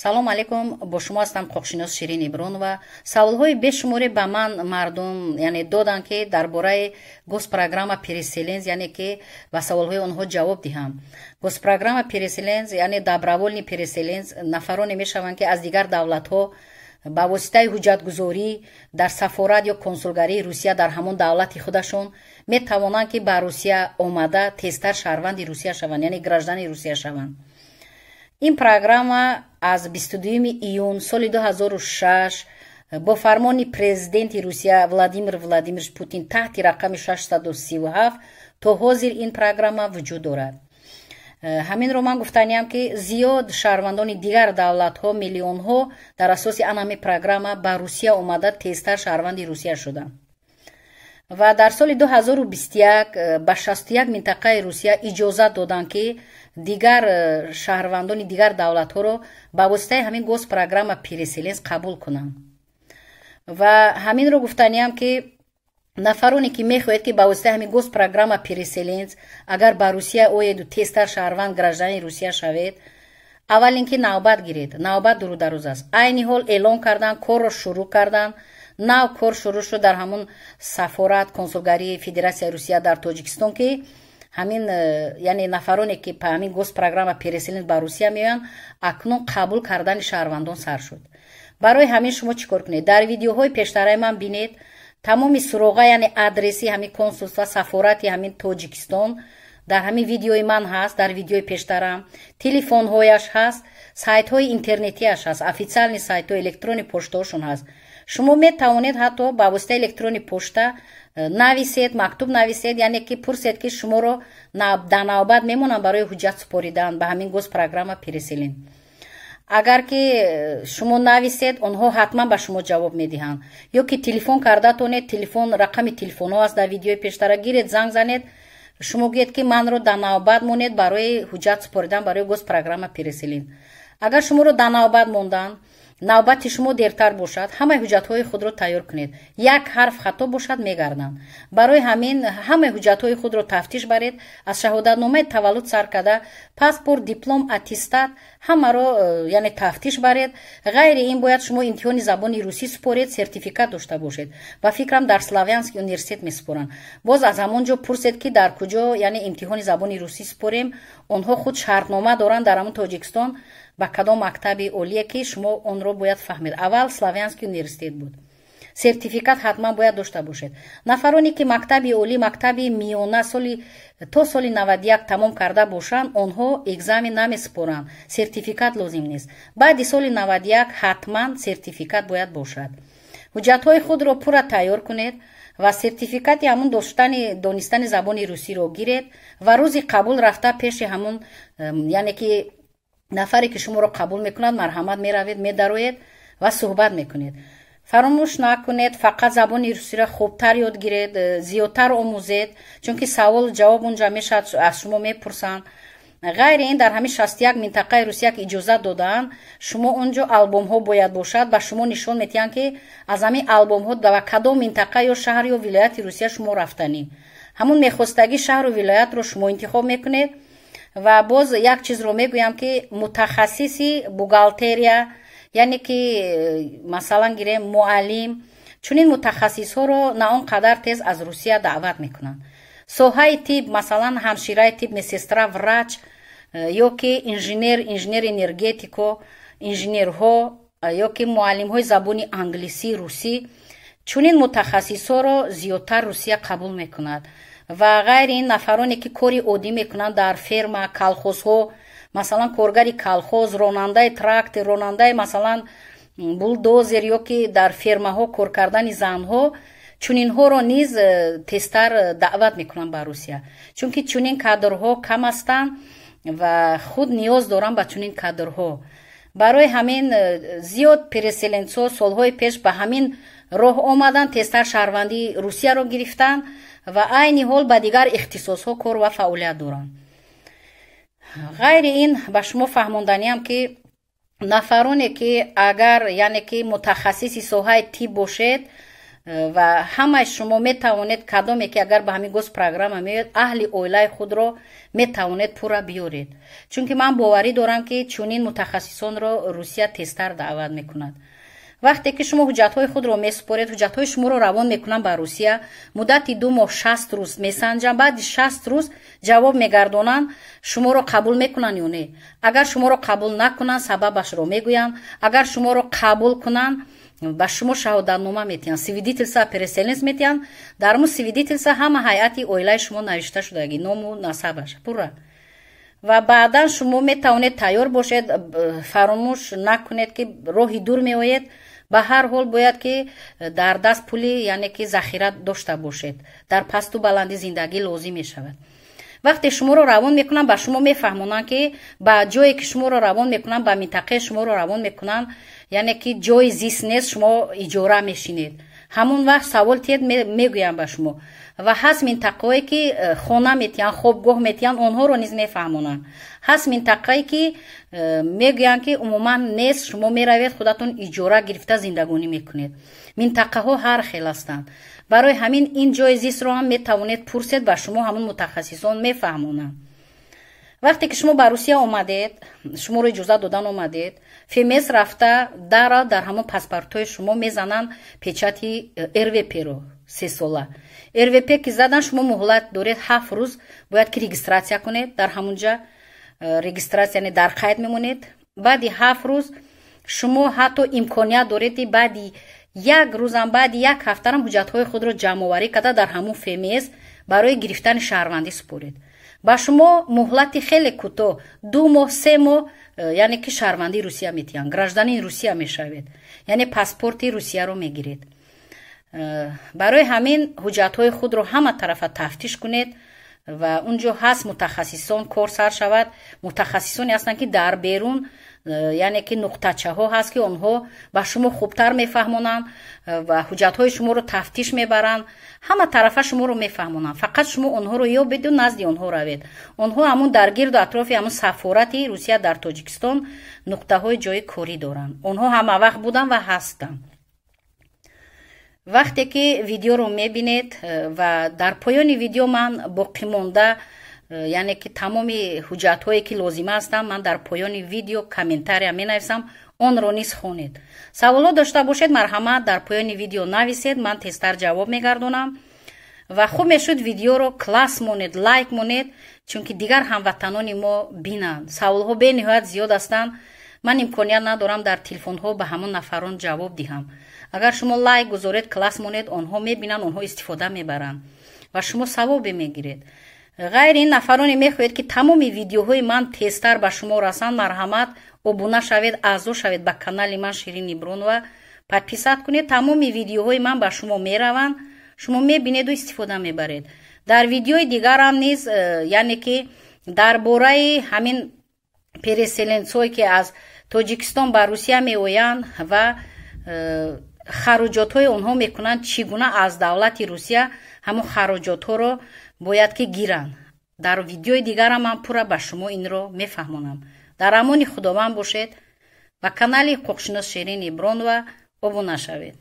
Салом алейкум, бо шумо ҳастам ҳуқуқшинос Ширин Ибронова. Саволҳои бешуморе ба ман мардум, яъне, доданд, ки дар бораи госпрограмма переселенец, яъне ки ба саволҳои онҳо ҷавоб диҳам. Госпрограмма переселенец, яъне добровольный переселенец, нафароне мешаванд, ки аз дигар давлатҳо ба воситаи ҳуҷҷатгузорӣ дар сафорат ё консулгарии Русия дар ҳамон давлати худашон метавонанд, ки ба Русия омада, тезтар шаҳрванди Русия шаванд, яъне гражданини Русия шаванд. Ин программа аз 22 июн соли 2006 бо фармони президенти Русия Владимир Владимирович Путин таҳти рақами 637 то ҳозир ин программа вуҷуд дорад. Ҳаминро ман гуфтаниям, ки зиёд шаҳрвандони дигар давлатҳо, миллионҳо, дар асоси ан ҳамин программа ба Русия омада, тезтар шаҳрванди Русия шуданд. Ва дар соли 2021 ба 61 минтақаи Русия иҷозат доданд, ки дигар шаҳрвандони дигар давлатҳоро ба воситаи ҳамин госпрограмма переселенец қабул кунанд. Ва ҳаминро гуфтаниям, ки нафароне ки мехоҳед, ки ба воситаи ҳамин госпрограмма переселенец агар ба Русия оеду тезтар шаҳрванд, гражданини Русия шавед, аввал ин ки навбат гиред. Навбат дуру дароз аст. Айни ҳол эълон кардан, корро шурӯъ кардан, нав кор шурӯъ шуд дар ҳамон сафорат, консулгарии Федератсияи Русия дар Тоҷикистон, ки ҳамин яъне нафароне ки па ҳамин госпрограмма переселенец ба Русия меоянд, акнун қабул кардани шаҳрвандон сар шуд. Барои ҳамин шумо чӣ кор кунед? Дар видеоҳои пештараи ман бинед, тамоми суроға, яъне адреси ҳамин консулства, сафорати ҳамин Тоҷикистон дар ҳамин видеои ман ҳаст, дар видеои пештарам телефонҳояш ҳаст, сайтҳои интернетиаш ҳаст, официальный сайтҳои электронный поштаҳошон ҳаст. Шумо метавонед ҳатто ба воситаи электронный пошта нависед, мактуб нависед, яъне ки пурсед, ки шуморо дар навбат мемонанд барои ҳуҷҷат супоридан ба ҳамин госпрограмма переселенец. Агар ки шумо нависед, онҳо ҳатман ба шумо ҷавоб медиҳанд. Ё ки телефон карда тонед, телефон, рақами телефонҳо аст дар видеои пештара, гиред, занг занед. Шумо гӯед, ки манро дар навбат монед барои ҳуҷҷат супоридан барои госпрограмма переселенец. Агар шуморо дар навбат монданд, навбати шумо дертар бошад, ҳамаи ҳуҷҷатҳои худро тайёр кунед. Як ҳарф хато бошад, мегарданд. Барои ҳамин ҳамаи ҳуҷҷатҳои худро тафтиш баред, аз шаҳодатномаи таваллуд сар карда, паспорт, диплом, аттестат, ҳамаро яъне тафтиш баред. Ғайри ин бояд шумо имтиҳони забони русӣ супоред, сертификат дошта бошед. Ба фикрам, дар Славянский университет месупоранд. Боз аз ҳамон ҷо пурсед, ки дар куҷо, яъне имтиҳони забони русӣ супорем. Онҳо худ шартнома доранд дар ҳамон Тоҷикистон ба кадом мактаби олие, ки шумо онро бояд фаҳмед. Аввал Славянский университет буд. Сертификат ҳатман бояд дошта бошед. Нафароне ки мактаби олӣ, мактаби миёна соли то соли 91 тамом карда бошанд, онҳо экзамен намесупоранд, сертификат лозим нест. Баъди соли 91 ҳатман сертификат бояд бошад. Ҳуҷҷатҳои худро пурра тайёр кунед ва сертификати ҳамун доштани донистани забони русиро гиред ва рӯзи қабул рафта, пеши ҳамун, яъне ки нафаре ки шуморо қабул мекунад, марҳамат, меравед, медароед ва суҳбат мекунед. Фаромӯш накунед, фақат забони русиро хубтар ёд гиред, зиёдтар омӯзед, чунки саволу ҷавоб унҷа мешавад, аз шумо мепурсанд. Ғайри ин, дар ҳамин 61 минтақаи Русия ки иҷозат додаанд, шумо унҷо албомҳо бояд бошад, ба шумо нишон медиҳанд, ки аз ҳамин албомҳо ба кадом минтақа ё шаҳр ё вилояти Русия шумо рафтанӣ. Ҳамун мехостагӣ шаҳру вилоятро шумо интихоб мекунед. Ва боз як чизро мегӯям, ки мутахассиси бухгалтерия, яъне ки масалан гирем, муаллим, чунин мутахассисҳоро на он қадар тез аз Русия даъват мекунанд. Соҳаи тиб, масалан ҳамшираи тиб, медсестра, врач ё ки инженер, инженер энергетико, инженерҳо ё ки муаллимҳои забони англисӣ, русӣ, чунин мутахассисҳоро зиёдтар Русия қабул мекунад. Ва ғайри ин, нафароне ки кори оддӣ мекунанд дар ферма, колхозҳо, масалан коргари колхоз, ронандаи трактор, ронандаи, масалан, булдозер ё ки дар фермаҳо кор кардани занҳо, чунинҳоро низ тезтар даъват мекунанд ба Русия, чунки чунин кадрҳо кам ҳастанд ва худ ниёз доранд ба чунин кадрҳо. Барои ҳамин зиёд переселенцҳо солҳои пеш ба ҳамин роҳ омаданд, тезтар шаҳрвандии Русияро гирифтанд ва айни ҳол ба дигар ихтисосҳо кор ва фаъолият доранд. Ғайри ин, ба шумо фаҳмонданиам, ки нафароне ки агар, яъне ки мутахассиси соҳаи тиб бошед. Ва ҳамаи шумо метавонед, кадоме ки агар ба ҳамин госпрограмма меояд, аҳли оилаи худро метавонед пурра биёред, чунки ман боварӣ дорам, ки чунин мутахассисонро Русия тезтар даъват мекунад. Вақте ки шумо ҳуҷҷатҳои худро месупоред, ҳуҷҷатҳои шуморо равон мекунанд ба Русия. Муддати 2 моҳ, 60 рӯз месанҷанд. Баъди 60 рӯз ҷавоб мегардонанд, шуморо қабул мекунанд ё не. Агар шуморо қабул накунанд, сабабашро мегӯянд. Агар шуморо қабул кунанд, ба шумо шаҳодатнома метиҳанд, свидетельство о переселении метиҳанд. Дар ҳамун свидетельство ҳама ҳайати оилаи шумо навишта шудаги, ному насабаш пурра. Ва баъдан шумо метавонед тайёр бошед. Фаромӯш накунед, ки роҳи дур меоед, ба ҳар ҳол бояд ки дар даст пули, яъне ки захира дошта бошед, дар пасту баланди зиндагӣ лозим мешавад. Вақте шуморо равон мекунанд, ба шумо мефаҳмонанд, ки ба ҷое ки шуморо равон мекунанд, ба минтақаи шуморо равон мекунанд, яъне ки ҷои зист нест, шумо иҷора мешинед. Ҳамон вақт савол тиед, мегӯям ба шумо. Ва ҳаст минтақаое ки хона метиҳанд, хобгоҳ метиҳанд, онҳоро низ мефаҳмонанд. Ҳаст минтақае ки мегӯянд, ки умуман нест, шумо меравед, худатон иҷора гирифта зиндагонӣ мекунед. Минтақаҳо ҳар хел ҳастанд. Барои ҳамин ин ҷои зистро ҳам метавонед пурсед, ба шумо ҳамон мутахассисон мефаҳмонанд. Вақте ки шумо ба Русия омадед, шуморо иҷозат додан, омадед, ФМС рафта дара дар ҳамон паспортҳои шумо мезананд печати РВП-ро, сесола. РВП ки задан, шумо муҳлат доред 7 рӯз, бояд ки регистрация кунед. Дар ҳамунҷа регистрация, яъне дар қайд мемонед. Баъди 7 рӯз шумо ҳатто имконият доред, баъди як рӯзам, баъди як ҳафтарам ҳуҷҷатҳои худро ҷамъоварӣ карда, дар ҳамун ФМС барои гирифтани шаҳрвандӣ супоред. Ба шумо муҳлати хеле кӯтоҳ, 2 моҳ, 3 моҳ, яъне ки шаҳрвандии Русия метиҳанд, гражданини Русия мешавед, яъне паспорти Русияро мегиред. Барои ҳамин ҳуҷҷатҳои худро ҳама тарафа тафтиш кунед. Ва унҷо ҳаст мутахассисон, кор сар шавад. Мутахассисоне ҳастанд, ки дар берун, яъне ки нуқтачаҳо ҳаст, ки онҳо ба шумо хубтар мефаҳмонанд ва ҳуҷҷатҳои шуморо тафтиш мебаранд, ҳама тарафа шуморо мефаҳмонанд. Фақат шумо онҳоро ёбеду назди онҳо равед. Онҳо ҳамун дар гирду атрофи ҳамун сафорати Русия дар Тоҷикистон нуқтаҳои ҷои корӣ доранд. Онҳо ҳама вақт буданд ва ҳастанд. Вақте ки видеоро мебинед ва дар поёни видео ман боқимонда, яъне ки тамоми ҳуҷҷатҳое ки лозима ҳастанд, ман дар поёни видео комментария менависам, онро низ хонед. Саволҳо дошта бошед, марҳамат, дар поёни видео нависед, ман тезтар ҷавоб мегардонам. Ва хуб мешуд, видеоро класс монед, лайк монед, чунки дигар ҳамватанони мо бинанд. Саволҳо бениҳоят зиёд ҳастанд, ман имконият надорам дар телефонҳо ба ҳамон нафарон ҷавоб диҳам. Агар шумо лайк гузоред, класс монед, онҳо мебинанд, онҳо истифода мебаранд ва шумо савобе мегиред. Ғайри ин, нафароне мехоҳед, ки тамоми видеоҳои ман тезтар ба шумо расанд, марҳамат, обуна шавед, аъзо шавед ба канали ман, Ширин Ибронова. Подписать кунед, тамоми видеоҳои ман ба шумо мераванд, шумо мебинеду истифода мебаред. Дар видеои дигарам низ, яъне ки дар бораи ҳамин переселенцое ки аз Тоҷикистон ба Русия меоянд ва хароҷотҳои онҳо мекунанд, чӣ гуна аз давлати Русия ҳамон хароҷотҳоро бояд ки гиранд, дар видеои дигарам ман пурра ба шумо инро мефаҳмонам. Дар амони Худованд бошед. Ба канали ҳуқуқшинос Ширин Ибронова обуна шавед.